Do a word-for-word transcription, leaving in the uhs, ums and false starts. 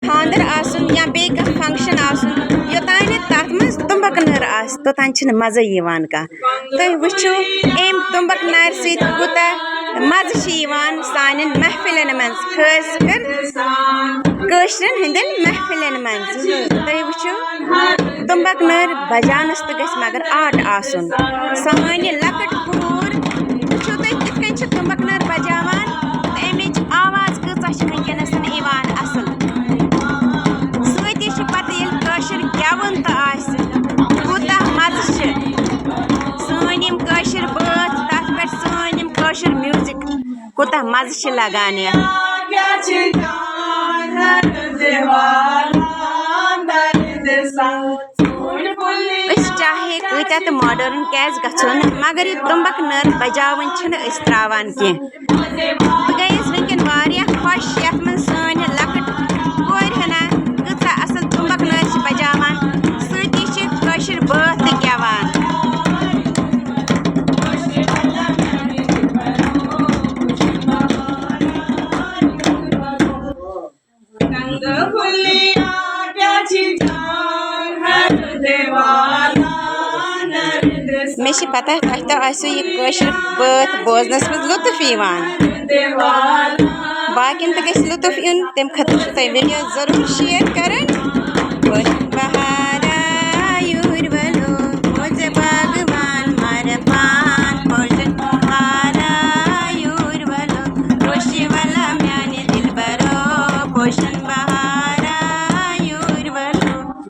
خانٛدر آسُن یا بیٚیہِ کانٛہہ function آسُن، یوٚتانۍ نہٕ تَتھ منٛز تُمبَکھ نٲر آسہِ، توٚتانۍ چھِنہٕ مَزَے یِوان کانٛہہ۔ تُہۍ وٕچھِو، أمۍ تُمبَکھ نارِ سۭتۍ کوٗتاہ مَزٕ چھِ یِوان سانٮ۪ن محفِلَن منٛز، خٲص کر کٲشرٮ۪ن ہٕنٛدٮ۪ن محفِلَن منٛز۔ تُہۍ وٕچھِو، تُمبَکھ نٲر بَجاونَس تہِ گژھِ مگر art آسُن۔ سٲنۍ یہِ لۄکٕٹ کوٗر، وٕچھِو تُہۍ کِتھ کٔنۍ چھِ تُمبَکھ نٲر بَجاوان تہٕ اَمِچ آواز کۭژاہ چھِ وٕنکیٚنَس یِوان اَصٕل۔ سۭتی چھِ پَتہٕ ییٚلہِ کٲشُر گٮ۪وُن تہٕ آسہِ، کوٗتاہ مَزٕ چھِ۔ سٲنۍ یِم کٲشِر بٲتھ، تَتھ پٮ۪ٹھ سٲنۍ یِم کٲشِر music، کوٗتاہ مَزٕ چھِ لَگان یَتھ۔ أسۍ چاہے کۭتیٛاہ تہِ modern کیٛازِ گژھو نہٕ، مگر یہِ تُمبَکھ نٲر بَجاوٕنۍ چھِنہٕ أسۍ ترٛاوان کینٛہہ۔ بہٕ گٔیَس وٕنکٮ۪ن واریاہ خۄش، یَتھ منٛز سٲنۍ یہِ لۄکٕٹ کورِ ہنا کۭژاہ اَصٕل تُمبَکھ نٲر چھِ بَجاوان، سۭتی چھِ کٲشِر بٲتھ تہِ گٮ۪وان۔ مےٚ چھِ پَتہ تۄہہِ تہِ آسِوٕ یہِ کٲشِر بٲتھ بوزنَس منٛز لُطُف یِوان۔ باقیَن تہِ گژھِ لُطُف یُن، تَمہِ خٲطرٕ چھُ تۄہہِ video ضروٗر share کَرٕنۍ۔